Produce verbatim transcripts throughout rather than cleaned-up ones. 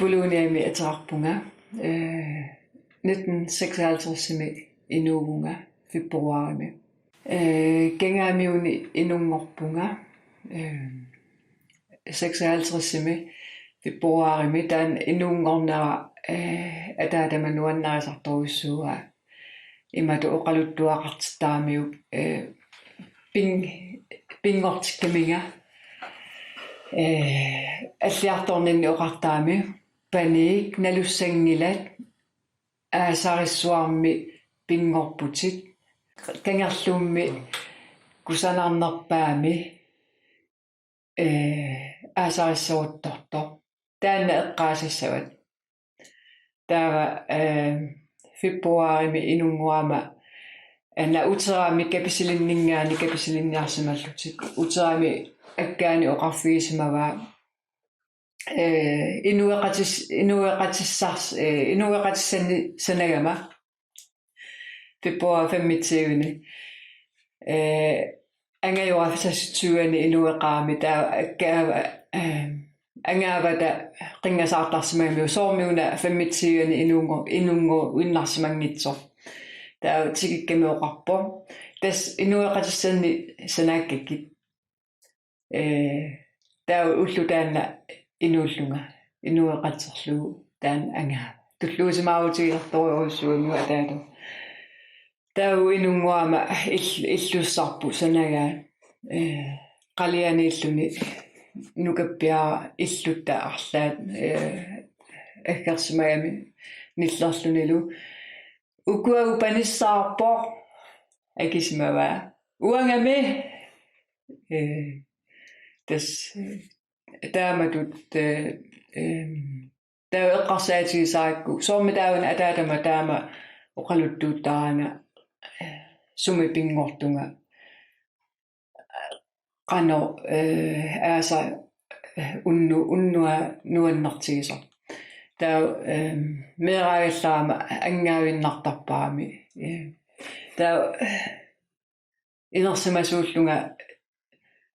Koloniami ateqarpunga, eh, nitten seksoghalvtredsimi inuuvunga februarimi. Eh, Kangaamiuni inunngorpunga, eh, seksoghalvtredsimi februarimi. Taanna inunngornera, eh, ataatama nuannarisartorujussuuaa. Imatut oqaluttuaqartittaramiuk, eh, pin-, pinngortikkaminga, eh, alliartorninni oqartarami: Paniit, nalussanngilat, aasarissuarmi pinngorputit, kangerlummi kusanarnerpaami, eh, aasarissoruttortoq. Taanna eqqaasassavat. Taava, eh, februarimi inunngorama, eh, una uterami kapisilinninngaanniit kapisilinniarsimallutik. Uterami akkaani oqarfigisimavaa, eh, inueqatis-, inueqatissars-, eh, inueqatissanni sanagama februar femogtyve-ni. Eh, angajora seksogtyve-ni inueqarami, taava akkaava, eh, angaavata qinngasaartarsimagamiuk soormi una femogtyve-ni inunngo-, inunngoinnarsimanngitsoq. Taava tikikkami oqarpoq: Tassa inueqatissanni sanaakkakkit. Eh, taava ulloq taanna inuullunga, inueqaterlugu taanna angaava. Tulluusimaarutigisartorujussuuvoq ataatama. Taava inunngorama ill-, illussarput sanagaa. Eh, qalianiilluni nukappiaraq illutta arlaat, eh, aggersimagami nillerlunilu: Ukua panissaarpoq. Akisimavaa: Uangami. Eh, tassa, eh, taamatut, eh, eh, taava eqqarsaatigisarakkit, soormi taava una ataatama taama oqaluttuuttaraanga, eh, sumi pinngortunga, qanoq, eh, aasaq, eh, unnu-, unnua nuannertigisoq. Taava, eh, meeraagallarama angaavinnartarparami. Eh, taava, eh, inersimasuullunga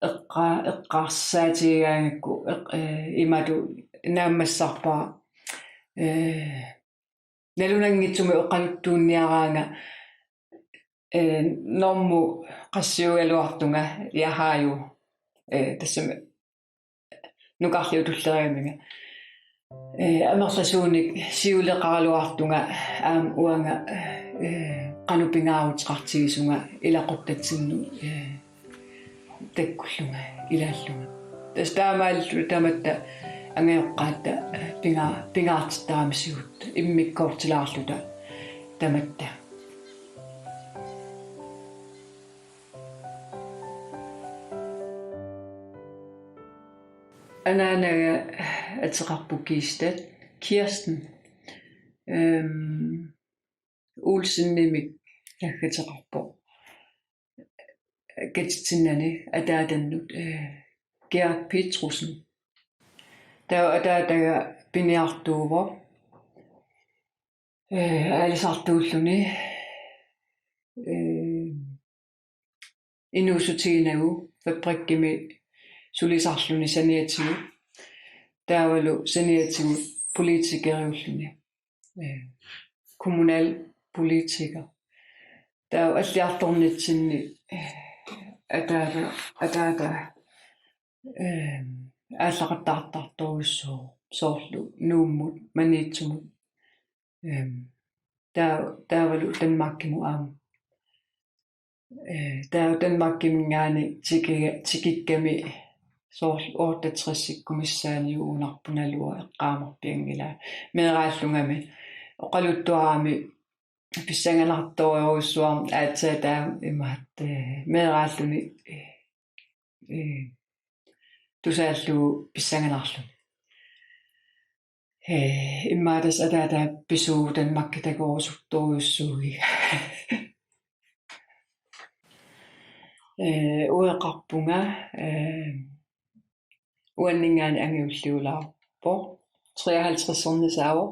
eqqa-, eqqarsaatigigaangakku eq-, eh, imatut naammassarpara. Eh, nalunanngitsumik oqaluttuunniaraanga, eh, normu qassiugaluartunga, jeg har jo, eh, tassami nukarliup tulleriiaminga. Eh, amerlasuunik siuleqaraluartunga aamma uanga, eh, qanoq pingaaruteqartigisunga ilaquttatsinni, eh, takkullunga ilaallunga. Tassa taamaalilluta tamatta angajoqqaatta, eh, pinga-, pingaartittarami siut immikkoortilaarluta tamatta. Anaanaga ateqarpoq Kiistat, Kirsten. Øhm, Olsenimik naggateqarpoq. Katitsinnani ataatannut, eh, Gerhard Petrussenip. Taava ataataga piniartuuvoq, eh, aalisartuulluni, eh, inuussutiginagu fabrikkimi sulisarluni saniatigut. Taavalu saniatigut politikeriulluni, eh, kommunalpolitiker. Taava alliartornitsinni, eh, ataata, ataata, eh, aallaqattaartartorujussuuvoq, soorlu Nuummut, Maniitsumut. Eh, taa-, taavalu Danmarkimut aamma. Eh, taava Danmarkiminngaanniit tikiga-, tikikkami soorlu otteogtresikkumissaaniugunarpoq, naluara eqqaamarpianngilaa. Meeraallungami oqaluttuarami pissanganartorujussuarmik aatsaat taama imaattoq, eh, meeraalluni, eh, eh, tusaallugu pissanganarluni. Eh, immaqa tassa ataata pisuuvoq Danmarkip takorusuttorujussuugiga. Eh, ueqarpunga, eh, uanninngaanniit angajulliulaarpoq. Treoghalvtredsernisaavoq.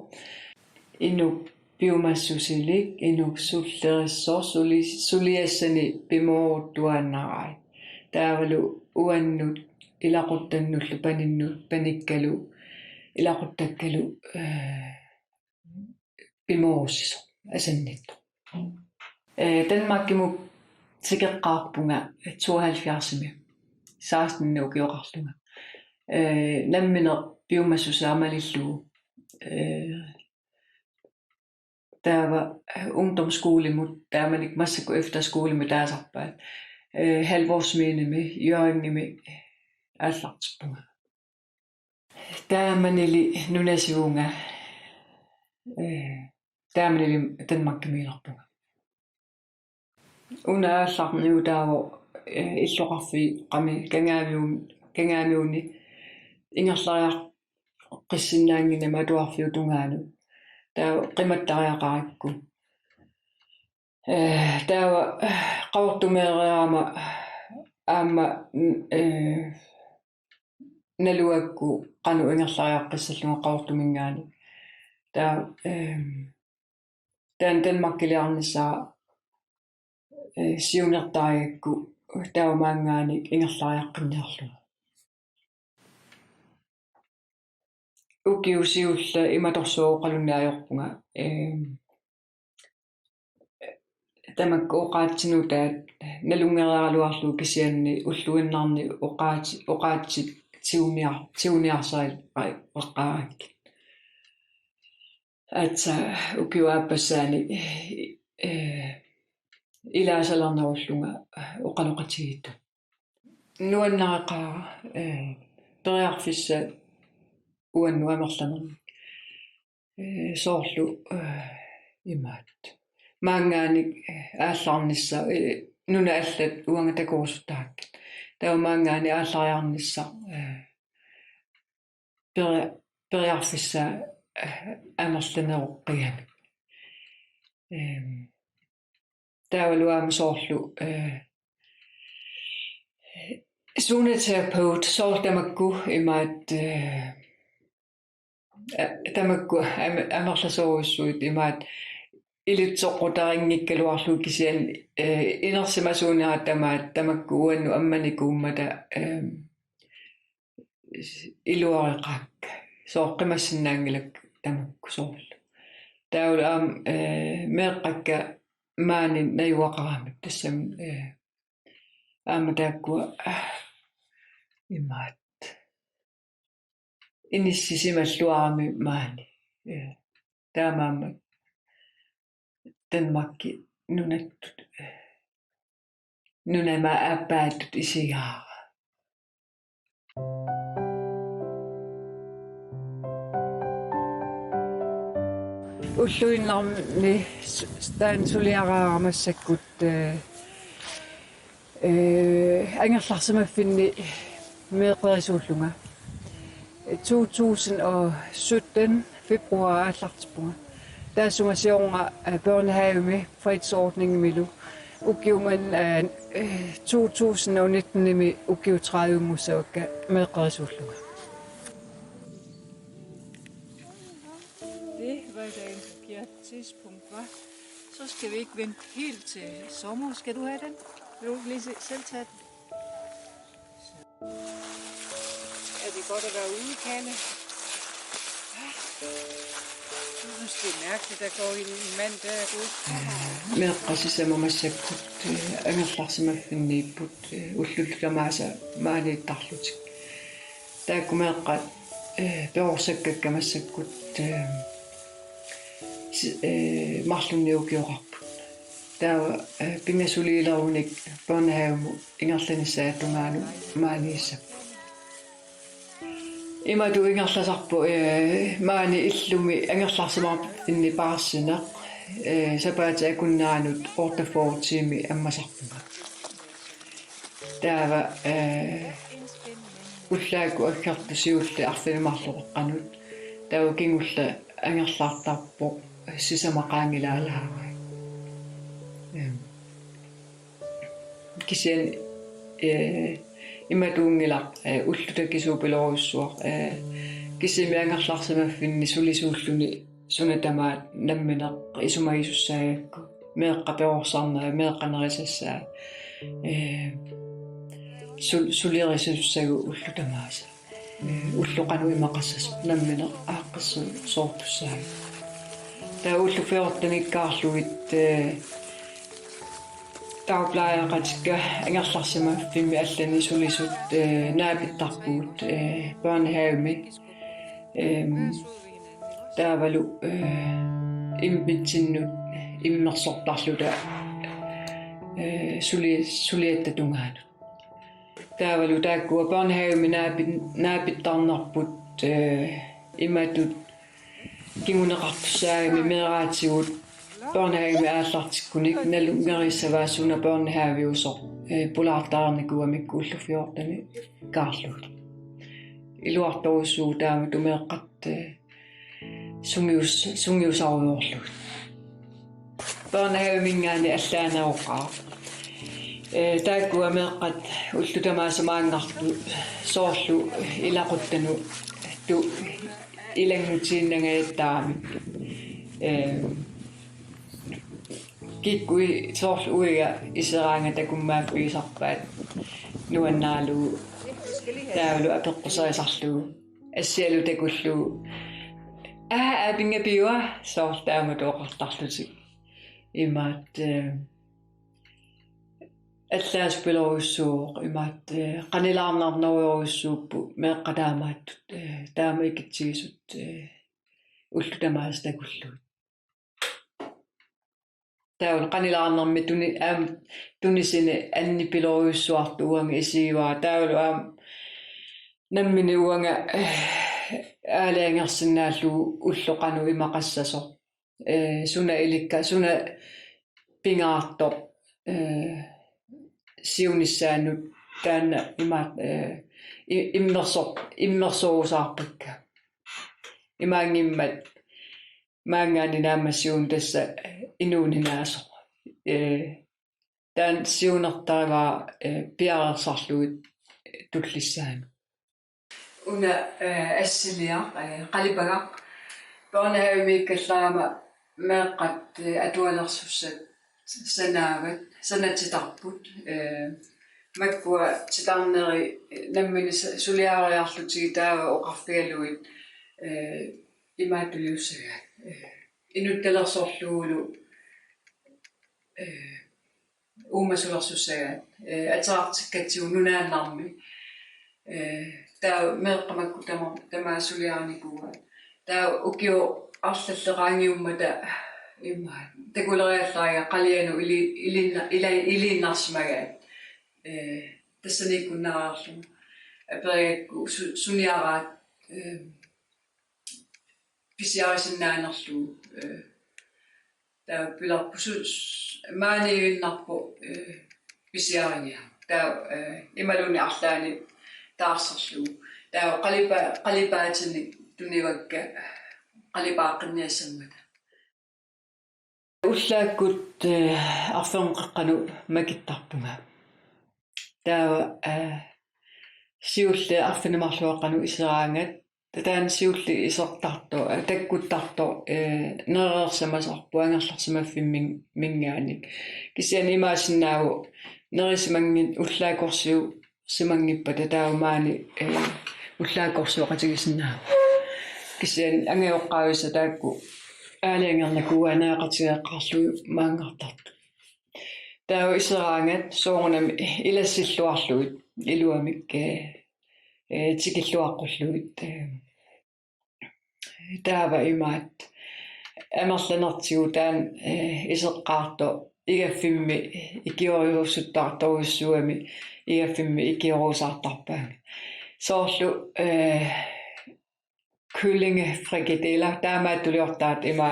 Inuk piumassusilik, inuk sullerissoq, suli-, suliassani pimooruttuaannarai. Taavalu uannut ilaquttannullu paninnut panikkalu ilaquttakkalu, eh, pimoorussisoq asannittoq. Eh, Danmarkimut tikeqqaarpunga tooghalvfjerdsimi, seksten ukioqarlunga. Eh, nammineq piumassusaa malillugu. Eh, taava ungdomsskolemut, taamanikkut massakkut efterskolemut taasarpaat. Eh, Halvorsmiinimi, Hjørringimi aallartippunga. Taamanili nunasivunga, eh, taamanili Danmarkimiilerpunga. Una aallarniutaavoq, eh, illoqarfiit qami Kangaamiun-, Kangaamiuni ingerlariaqqissinnaannginnami atuarfiup tungaanut. Taava qimattariaqarakku. Eh, taava, eh, Qaqortumeereerama aamma, mm, eh, naluakku qanoq ingerlariaqqissallunga Qaqortuminngaanniit. Taava, ehm, taanna Danmarkiliarnissara, eh, siunertarigakku taava maanngaanniit ingerlariaqqinniarlunga. Ukiut siulliit imatorsuaq oqalunngilara ajorpunga. Ehm, tamakku oqaatsinutaat nalunngeriaraluarlugu kisianni ulluinnarni oqaatsi-, oqaatsit tiguniar-, tiguniarsareqqaarakkit. Aatsaat ukiup aappassaani, eh, ilaasalernerullunga oqaloqatigiittut. Nuannareqaara, eh, periarfissaq uannut amerlanernik. Eh, soorlu, eh, imaat. Maanngaanniit, eh, aallarnissaq, eh, nunat allat uanga takorusuttarakkit. Taava maanngaanniit aallariarnissaq, eh, peri-, periarfissaq, eh, amerlaneroqqigamik. Ehm, taavalu aamma soorlu, eh, zoneterapeut, soorlu tamakku imaat, eh, eh, tamakku am-, amerlasoorujussuit imaat ilitsoqqutariinngikkaluarlugu kisianni, eh, inersimasuunera tamaat tamakku uannut ammanikuummata, ehm, iluareqaakka. Soorlu qimassinnaanngilakka tamakku soorlu. Taavalu aamma, eh, meeqqakka maani najugaqaramik tassami, eh, aamma taakkua, ah, imaat. Inissisimalluarami maani. Eh, taamaammat Danmarki nunattut, eh, nunamut aappaattut isigaara. Ulluinnarni s-, taanna suliaraara massakkut, eh, eh, angerlarsimaffinni meeqqerisuullunga. To tusind og sytten februar aallartippunga. Taassuma siorna, eh, børnehavemi fritidsordningimilu ukiumut, eh, eh, to tusind og nittenimi ukiut tredive-mut ussavakka meeqqerisuullunga. Det var da en forkert tidspunkt, hva? Så skal vi ikke vente helt til sommer. Skal du have den? Vil du ikke lige se-, selv tage den? Er det godt at være ude, Kalle? Jeg synes, det er mærkeligt, der går en mand der og ud. Meeqqat sisamat massakkut, eh, angerlarsimaffinniipput, eh, ullullu tamaasa maaniittarlutik. Taakku meeqqat, eh, perorsakkakka massakkut, eh, si-, eh, marlunnik ukioqarput. Taava, eh, pingasuliilerunik børnehavemut ingerlanissaata tungaanut maaniissapput. Imatut ingerlasarput, eh, maani illumi angerlarsimaffinni paarsineq, eh, sapaatip akunneranut otteogfyrre tiimi ammasarpunga. Taava, eh, ullaakkut aggertut siulliit arfineq-marloqeqqanut. Taava kingulleq angerlartarpoq sisamat qaangilaalaaraat. Ehm. Kisianni, eh, imatuunngilaq, eh, ullut takisuupilorujussuaq, eh, kisimi angerlarsimaffinni sulisuulluni suna tamaat nammineq isumagisussaagakku, meeqqat perorsarnerat, meeqqat nerisassaat, eh, sul-, sulerisussagut ullut tamaasa. Ullut qanoq imaqassasoq nammineq aaqqissuusoortussaagami. Taava ullut fjortenikkaarlugit, eh, dagplejeqatikka angerlarsimaffimmi allani sulisut, eh, naapittarpugut, eh, børnehavemi. Ehm, taavalu, eh, immitsinnut immersortarluta, eh, suli-, suliatta tungaanut. Taavalu taakkua børnehavemi naapi-, naapittarnerput, eh, imatut kinguneqartussaagami meeraatigut børnehavemi aallartikkunik nalunngeriissavaa suna børnehaveusoq, eh, pulaartareernikuugamikku ullut fjortenikkaarlugit. Iluartorujussuuvoq taamatut meeqqat, eh, sungius-, sungiusarujoorlugit. Børnehaveminngaanniit allaaneroqaaq. Eh, taakkua meeqqat ullut tamaasa maanngartut soorlu ilaquttanut tu ilanngutiinnangajattaarami. Eh, kikkut soorlu uiga iseraangat takummaffigisarpaat nuannaralugu taavalu apeqquserisarlugu. Assialu takullugu: "Aa, aapinga piua?" Soorlu taamatut oqartarlutik. Imaat, eh, allaasupilorujussuuvoq, imaat, eh, qanilaarnarnerujorujussuupput meeqqat taamaattut, eh, taama ikitsigisut, eh, ullut tamaasa takullugit. Taavalu qanilaarnermi tuni-, aamma tunisini annipilorujussuartut uanga isigivara. Taavalu aamma nammineq uanga, eh, aalajangersinnaallugu ullut qanoq imaqassasoq. Eh, suna ilikka, suna pingaartoq, eh, siunissaanut taanna imaat, eh, i-, immersoq-, immersorusaarpakka. Imaanngimmat maanngaanniit naammassivugut tassa inuuninaasoq. Eh, taanna siunertarivara, eh, piareersarlugit tullissaanut. Una, eh, assiliaq, eh, qalipagaq. Børnehavemiikkallarama meeqqat, eh, atualersussat sanaavat, sanatitarput. Eh, makkua titarneri, eh, nammineq sa-, suliariarlutigit taava oqarfigalugit, eh, imaattuliussagaat. Eh, inuttalersorlugulu, eh, uumasulersussagaat, eh, ateqartikkatsigu nunaannarmi. Eh, taava meeqqat makku tama-, tamaasa suliarinikuuaat. Taava ukioq arlalleqaanngiummata ima takuleriallariga qalianut ili-, ilinna-, ila-, iliinnarsimagaat. Eh, tassaniikkunnaarlugu aperigakku su-, suniaraat, eh, pisiarisinnaanerlugu, eh, taava pilerpoq su-, s-, maaniivinnarpoq, eh, pisiarinia. Taava, eh, imaluunniit arlaannik taarserlugu. Taava qalipa-, qalipaatinik tunivakka qalipaaqqinniassammata. Ullaakkut, eh, arfernup qeqqanut makittarpunga. Taava, eh, siulleq arfineq-marluk qeqqanut iseraangat. Taanna siulleq isertartoq, eh, takkuttartoq, eh, nerereersimasarpoq angerlarsimaffimminngaanniit. Kisianni imaassinnaavoq nerisimanngin-, ullaakkorsiu-, simanngippata taava maani, eh, ullaakkorsioqatigisinnaavoq. Kisianni angajoqqaavisa taakku aalajangernikuuaat nereqatigeeqqaarlugit maanngartartut. Taava iseraangat soorunami ilassilluarlugit iluamik, eh, eh, tikilluaqqullugit, eh, taava imaat amerlanertigut taanna, eh, iseqqaartoq igaffimmi ikiorujussuartorujussuugami igaffimmi ikiorusaartarpaanga. Soorlu, eh, kyllingefrikadeller, taamaattuliortaat ima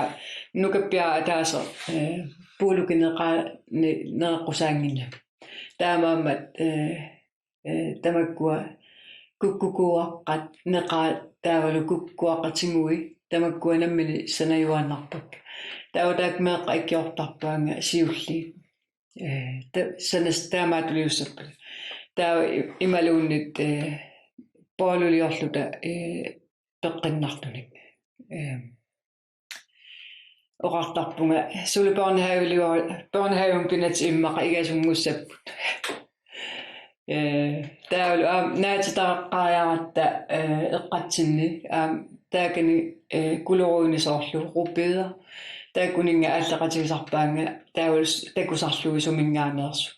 nukappiaraq ataaseq, eh, puulukineqaani nereqqusaannginnami. Taamaammat, eh, eh, tamakkua kukkukuaqqat neqaat taavalu kukkuaqqat tigui tamakkua nammineq sanajuaannarpakka. Taava taakku meeqqat ikiortarpaannga siulliit. Eh, ta-, sanas-, taamaattuliussappata. Taava i-, imaluunniit, eh, booluliorluta, eh, peqqinnartunik. Eh, oqartarpunga suli børnehaveliu-, børnehavemut pinati immaqa igasunngussapput. Ee, taavalu aamma naatitaqqaariaratta, ee, eqqatsinni aamma taakani, ee, kuloriunik soorlu rubber. Taakkuninnga aalleqatigisarpaannga taavalu s-, takusarlugit suminngaanneersut.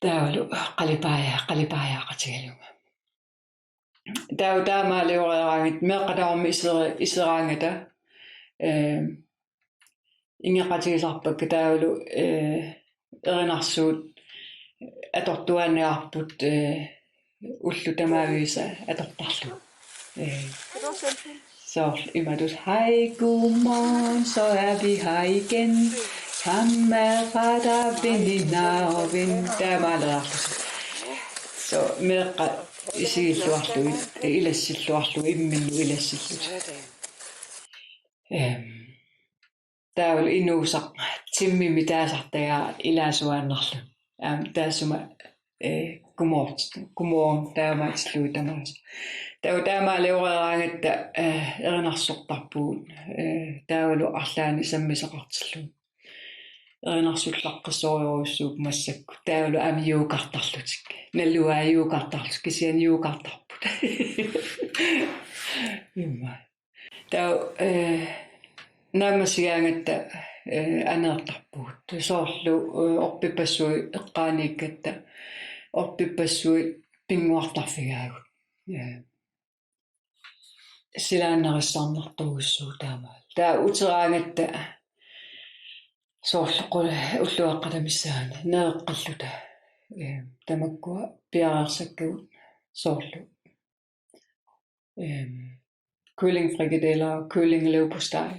Taavalu qalipaaja-, qalipaajaaqatigalunga. Taava taamaalioreraangatta meeqqat tamarmik iseri-, iseraangata, ee, ingeqatigisarpakka taavalu, ee, erinarsuut atortuaannarput, ee, ullut tamaviisa atortarlugit. Ee, soorlu imatut: Hej, godmorgen, så er vi her igen. Kom med, far, der veninder og ven. Taamaaleriarlutik. Så meeqqat isigilluarlugit, ilassilluarlugit, imminnut ilassillutik. Ehm, taavalu inuusaq timmimik taasartagaa ilaasuaannarluni. Aamma taassuma, ee, godmor-, godmorgen taamaatillugit tamaasa. Taava taamaalioreraangatta, ee, erinarsortarpugut, ee, taavalu arlaannik sammisaqartillugu. Erinarsullaqqissorujussuupput massakkut. Taavalu aamma yogartarlutik. Naluara yogartarlutik, kisianni yogartarput. Immaqa. Taava, ee, naammassigaangatta, ee, aneertarpugut. Soorlu, ee, orpippassuit eqqaaniikkatta, orpippassuit pinnguartarfigaagut. Ee, silaannarissarnartorujussuuvoq taamaallaat. Taava uteraangatta soorlu qul-, ulluaqqata missaani nereqqilluta. Ee, tamakkua piareersakkagut soorlu. Ehm, kyllingefrikadeller, kyllingeleverpostej.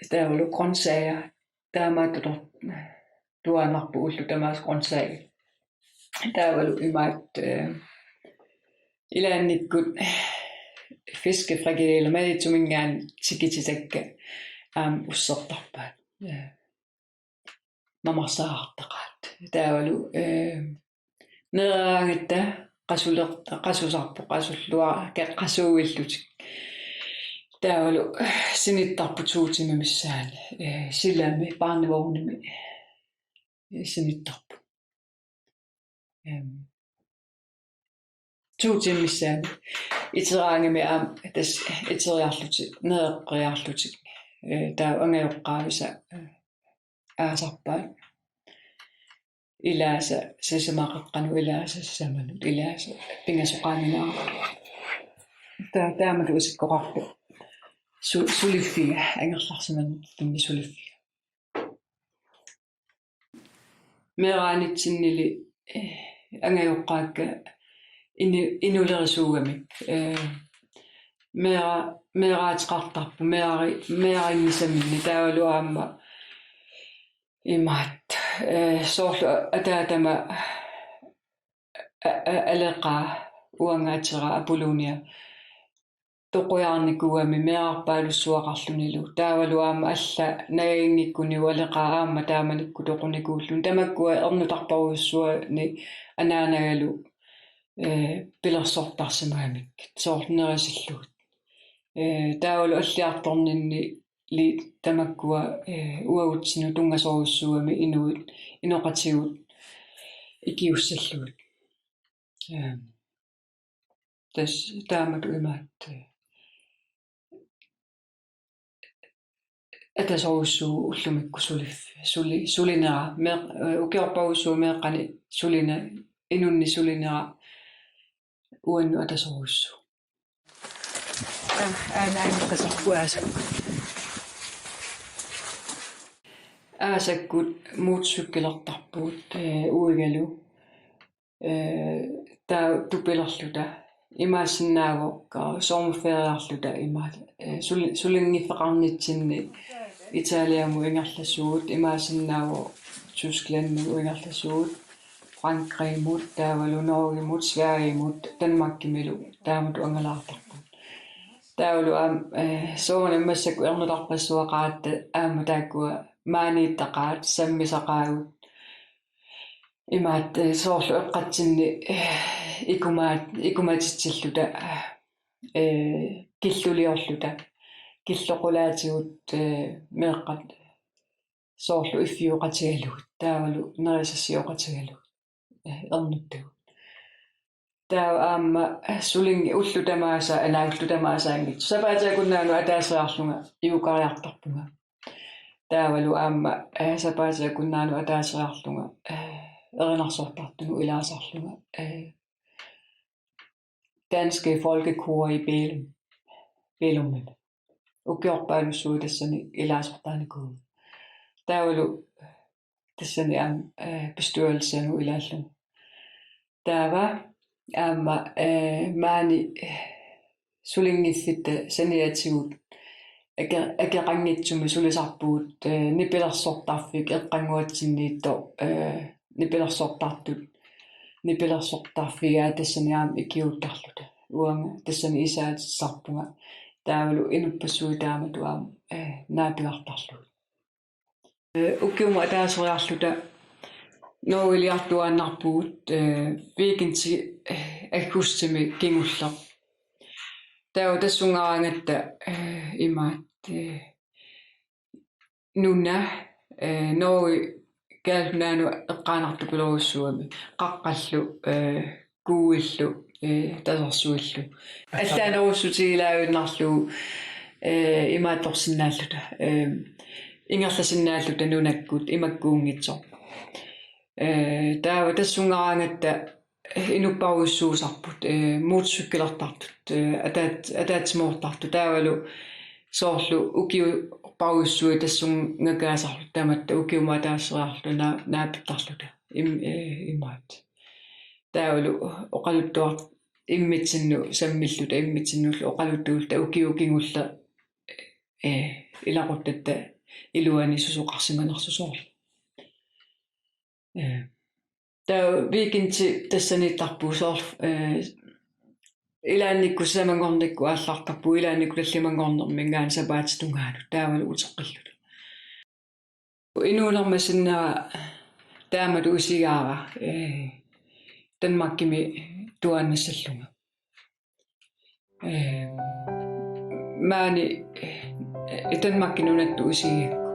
Taavalu grøntsager. Taamaattutor-, tuaannarput ullut tamaasa grøntsager. Taavalu imaat, eh, ilaannikkut fiskefrikadeller, Maniitsuminngaanniit tikititakka aamma ussertarpaat. Ja. Mamarsaartaqaat. Taavalu, eh, nereeraangatta qasuler-, qasusarput, qasulluar-, ke-, qasuillutik. Taavalu, eh, sinittarput to timer missaani, eh, silami, barnevognimi, eh, sinittarput. Ehm, to timer missaani. Iteraangami aamma tassa iteriarlutik, nereqqeriarlutik. Eh, taava angajoqqaavisa, eh, aasarpaat. Ilaasa sisamaqaqqanut, ilaasa sisamanut, ilaasa pingasut qaangilaarput. Taa-, taamatut isikkoqarpoq. Su-, suliffiga, angerlarsimanermini suliffiga. Meeraanitsinnili, eh, angajoqqaakka ini-, inulerisuugamik. Eh, meera-, meeraateqartarput, meerari-, meeraanngisaminnik taavalu aamma imaat, eh, soorlu ataatama a-, a-, aleqaa uanga atera Apollonia. Toqujaarnikuugami meerarpaalussuaqarlunilu. Taavalu aamma alla najanngikkunni aleqaa aamma taamanikkut toqunikuulluni. Tamakkua ernutarparujussuarnik anaanagalu, eh, pilersortarsimagamik. Soorlu nerisillugit. Eh, taavalu alliartorninni li tamakkua, eh, uagutsinnut tunngasorujussuugami inuit, inoqatigut ikiussallugit. Eh, tassa taamatut imaat, eh, atasorujussuuvoq ullumikkut sulif-, suli-, sulinera. Meeq-, eh, ukiorpassuit meeqqani suline-, inunnik sulinera uannut atasorujussuuvoq. Aa, aana angeqqisarput aasaq. Aasakkut motorcyklertarpugut, eh, uigalu. Eh, taava tupilerluta. Imaassinnaavoq, aa, sommerferiarluta imaat, eh, suli-, sulinngiffeqarnitsinni Italiamut ingerlasuut, imaassinnaavoq Tysklandimut ingerlasuut, Frankrigimut, taavalu Norgemut, Sverigemut, Danmarkimilu taamatut angalaartarput. Taavalu aamma, eh, soorunami massakkut ernutarpassuaqaratta aamma taakkua maaniittaqaat, sammisaqaagut. Imaat, eh, soorlu eqqatsinni, eh, ikumaat-, ikumatitsilluta, eh, killuliorluta, killoqulaatigut, eh, meeqqat soorlu iffioqatigalugit, taavalu nerisassioqatigalugit. eh, ernuttagut. Taava aamma, eh, sulingi ullut tamaasa, ila ullut tamaasaanngitsoq. Sapaatip akunnaanut ataasiarlunga yogariartarpunga. Taavalu aamma, eh, sapaatip akunnaanut ataasiarlunga, eh, erinarsortartunut ilaasarlunga, eh, Danske Folkekor i Bælum, Bælumimi. Ukiorpaalussuit tassani ilaasortaanikuuvunga. Taavalu tassani aamma, eh, bestyrelsianut ilaallunga. Taava aamma, eh, maani, eh, sulinngilluta saniatigut ake-, akeqanngitsumik sulisarpugut, eh, nipilersortarfik eqqannguatsinniittoq, eh, nipilersortartut, nipilersortarfigiaat tassani aamma ikiuuttarluta. Uanga tassani isaatissarpunga. Taavalu inuppassuit taamatut aamma, eh, naapigartarlugit. Eh, ukiumut ataaseriarluta Norgeliartuaannarpugut, eh, weekendi, eh, aggustimi kingulleq. Taava tassungaaraangatta, eh, imaat, eh, nuna, eh, Norge Kalaallit Nunaannut eqqaanartukulorujussuugami. Qaqqallu, eh, Kuuillu, eh, Tasersuillu. Allaanerussutigilaajunnaarlugu, eh, imaattorsinnaalluta, eh, ingerlasinnaalluta nunakkut imakkuunngitsoq. Eh, taava tassungaaraangatta inupparujussuusarput, eh, motorcyklertartut, eh, ataat-, ataatsimoortartut taavalu soorlu ukiorpassuit tassunngakaasarluta tamatta ukiumut ataaseriarluta naa-, naapittarluta im-, eh, imaat. Taavalu oqaluttuar-, immitsinnut sammilluta immitsinnullu oqaluttuulluta ukiut kingulleq, eh, ilaquttatta iluani susoqarsimanersoq soorlu. Eh, taava weekendi tassaniittarpugut soorlu, eh, ilaannikkut sisamanngornikkut aallartarpugut, ilaannikkut tallimanngornerminngaanniit sapaatip tungaanut, taavalu uteqqilluta. Inuunerma sinnera taamatut isigaara, eh, Danmarkimi tuaannassallunga. Eh, maani, eh, Danmarkip nunattut isigiga.